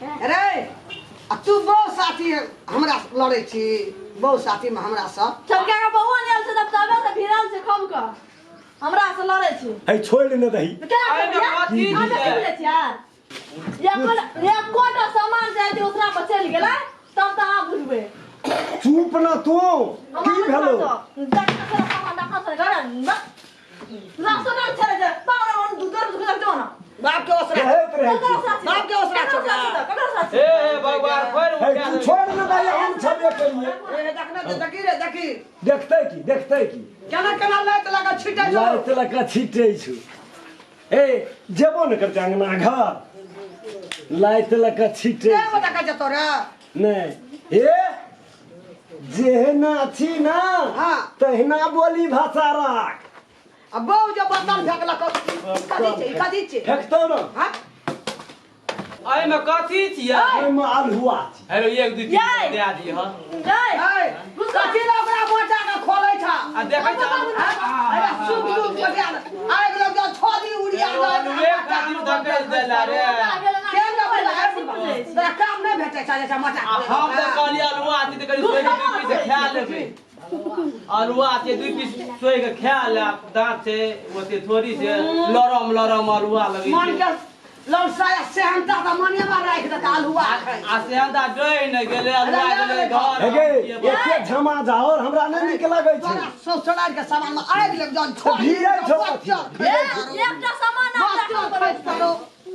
अरे आ तू बहु साथी हमरा से लड़ै छी बहु साथी में हमरा से चमका के बउआ नहि आयल छै तब तबे से भिड़ल छै खूब के हमरा से लड़ै छै है छोड़ ने दही तऽ केना एहिमे करबै? कथी अहाँ छै? की बुझै छियै? एकोटा सामान जे यदि ओसरा पर चलि गेलै तब तऽ अहाँ बुझबै चुप न तू हम की भेलो बाप के ओसरा रहैत रहै छी। बाप के ओसरा छोकरा हे हे भगवान फेर है उठा तू दे। छोड़ ने दही हम छबे करिए ए देखना तो देखी रे देखी देखते की देखते की केना केना लाइत लगा छिटै छौ लाइत लगा छिटै छु ए जेबो ने करते अंगना घर लाइत लगा छिटै के छु। बता का जतो रे नहि हे जेहना छी ना हाँ। तहिना बोली भाषा राख आ बहु जे बर्तन फेकलक कथी छै कथी छै फेकतौ न हाँ एहिमे कथी छियै ओहिमे अल्हुआ छी हेलो एक दू याय। पीस दए दिह ए कथी ला ओकरा बचा के खोलै छ आ देखै छ अरे सुख दुख बचा आइ गेलो जो छोदी उड़िया आलुए खातिर धकेल देला रे के ना बोला तोरा काम नहि भेटै छै जैसे मचा आ हम तऽ कहलियै आलुआ छै तऽ कनि सोहि के दू पीस खा लेबै आलुआ छै दू पीस सोहि के खा लेब दाँत छै ओते थोड़ी छै लरम लरम आलुआ लगै मन छै के लौसा सेहनता तऽ मने में राखि देता अल्हुआ खाइ आ सेहनता डहि नहि गेलै अल्हुआ गेलै घर हे गे एते झमा झावर हमरा नहि नीक लगै छै तोरा ससुराल के सामान में आगि लग जान छोड़ भीड़ै छौ अथी।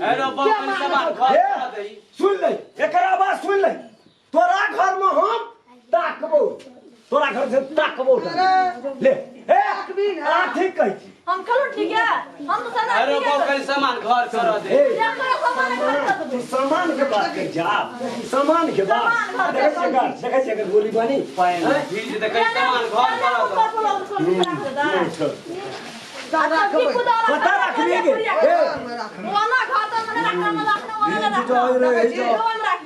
हेलो बाप कनि सामान घर हे, दऽ दही सुन ले एकर आवाज सुन ले तोरा घर में हम ताकबो तोरा घर से ताकबो ले ए ताकबी ने। आ ठीक कहै छी हम कहलहुँ ठीक है हम तो सदा अरे ठीक बाप है कनि सामान घर कर दे ए एकोटा सामान घर कर देबै तू सामान के बात करै जा सामान के बात सामान घर देखै छियै एकर देखै छियै एकर गोली बानी पानि भीज जेतै कनि सामान घर कर दे नहि छोड़ कतऽ राखबी गे ए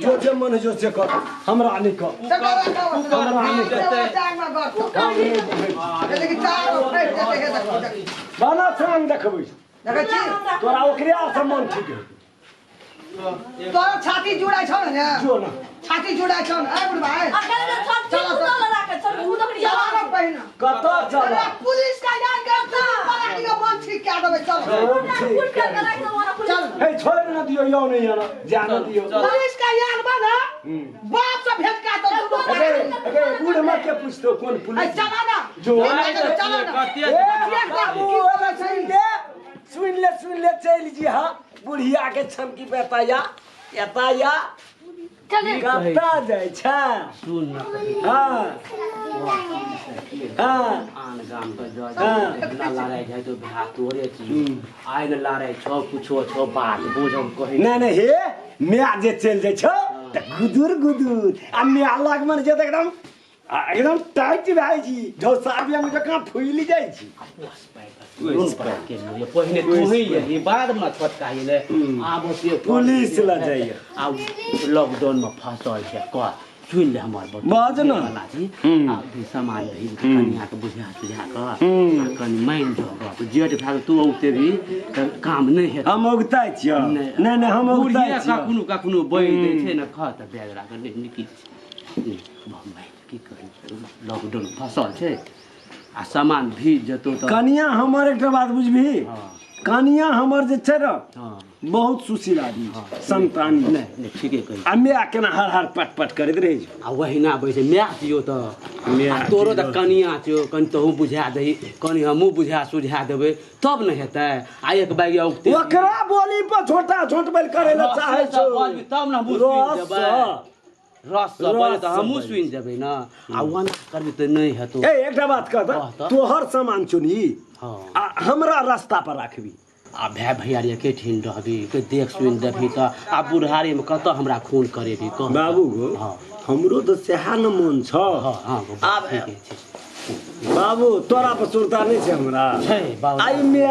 जो जे मन जो से कर हमरा नहि कर बना छान देखबै तोरा ओकरे आर से मन ठीक है तोरा छाती जुड़ाइ छौ ने जो ना छाती जुड़ाइ छौ ने ए बुढ़बा ए चला ना पहिना कतऽ चल अरे पुलिस का जान के परानी के मन ठीक कए देबै चल चल हे छोड़ न दियो यौ नहीं आना जान दियो पुलिस का यान बा ना बाप से भेंट का तो दुनू अरे अरे बूढ़ मत के पूछतो कौन ए पुलिस चला ना जो चला ना कते ए बाबू अरे सुन ले सुन ले सुन ले चल जी हां बुढ़िया के छमकी पे एताया एताया कतऽ जाइ छै सुन न कही। हाँ हाँ आन गाम के जज हाँ। ना लड़ाइ जाइ तो भा तोरे छी आइ न लड़ाइ छौ कुछो छौ बात बुझम कही नहि नहि हे माय जे चलि जाइ छौ तऽ गुदुर गुदुर आ माय लग मन जे तऽ एकदम आ एकदम टाइट भए जाइ छी झौसा बियाह जकाँ फूलि जाइ छी पहिने तू ही यही बाद में छोटका हिले आब ओते पुलिस लऽ जाइए। आब लॉकडाउन में फंसल छै कह सुन ले हमर बात बाज न। जी आब भी सामान भी कनिया के बुझा सुझा कऽ आ कनि मानि जो गप जेठ भए तू औते भी तऽ काम नहि हेतै हम औगताइ छियौ नहि नहि हम औगताइ बुढ़िया छियौ कखनो कखनो बनि दै छै ने खा तऽ बैग राख नहि निकी की करी लॉकडाउन फंसल छै आ सामान भीज जेतौ तऽ कनिया हमर एकटा बात बुझबही हँ। कनिया हमर जे छै ने हँ बहुत सुशील आदमी छै संतानी नहि नहि ठीके कहै आ माय केना हर हर पट पट करैत रहै छै आ ओहिना बैसे छै माय छियौ तऽ माय आ तोरो तऽ छियौ। कनिया छियौ कनि तोहूँ बुझा दही कनि हमहूँ बुझा सुझा देबै तब ने हेतै आ एक बैग औगते ओकरा बोली पर झोंटा झोंटबै करै लए चाहै रसे छौ सँ बजबी तब ने हमहूँ सुनि रस जेबै सँ। रस सँ बजबी तऽ रस सँ हमहूँ बजै। सुनि जेबै ने आ ओना करबी तऽ नहि हेतौ ए एकटा बात कह कह तऽ तऽ। तोहर सामान चुनी हँ। आ हमरा रास्ता पर राखबी आ भाय भैयारी एके ठीन रहबी के देख सुनि देबही तऽ आ बुढ़ारीमे कतऽ हमरा खून करेबी कह बाबू गो हँ हमरो तऽ सएह ने मन छौ हँ हँ गो, आब ठीके छै बाबू तोरा पर सुरता नहि छै हमरा छै बाबू। आई मे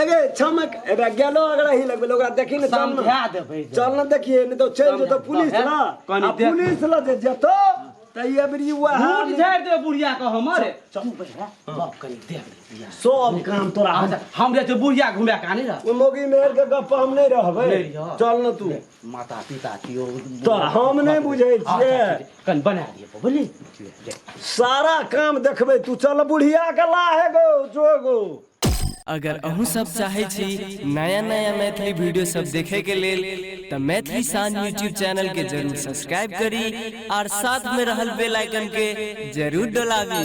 एगे छमक एबे गेलो अगड़ा ही लगबे ओकरा देखी ने चल समझा ने देबै चल ने देखिए नहीं तो चल जेतो पुलिस समझा ला कनी आ देख। पुलिस ला जे जेतो तऽ अबरी वएह मुँह झाड़ि देबै बुढ़िया के हमर। चलू पहिले गप कनी देख ले। सब काम तोरा हम अच्छा, हम जाइ छियै बुढ़िया घुमा के आनै रह। ओ मौगी मेहर के गप्प हम नहि रहबै। नहि रहियौ। चल न तू। माता पिता कियो तऽ हम नहि बुझै छियै। अच्छा, ठीक छै। कनि बना दिअ बुझली। ले। सारा काम देखबै तू। चल बुढ़िया के लाहे गो जो गो। अगर अहूँ सब चाहै छी नया नया मैथिली वीडियो सब देखे के लेल तऽ मैथिली शान यूट्यूब चैनल के जरूर सब्सक्राइब करी और साथ में रहल बेल आइकन के जरूर डोलाबी।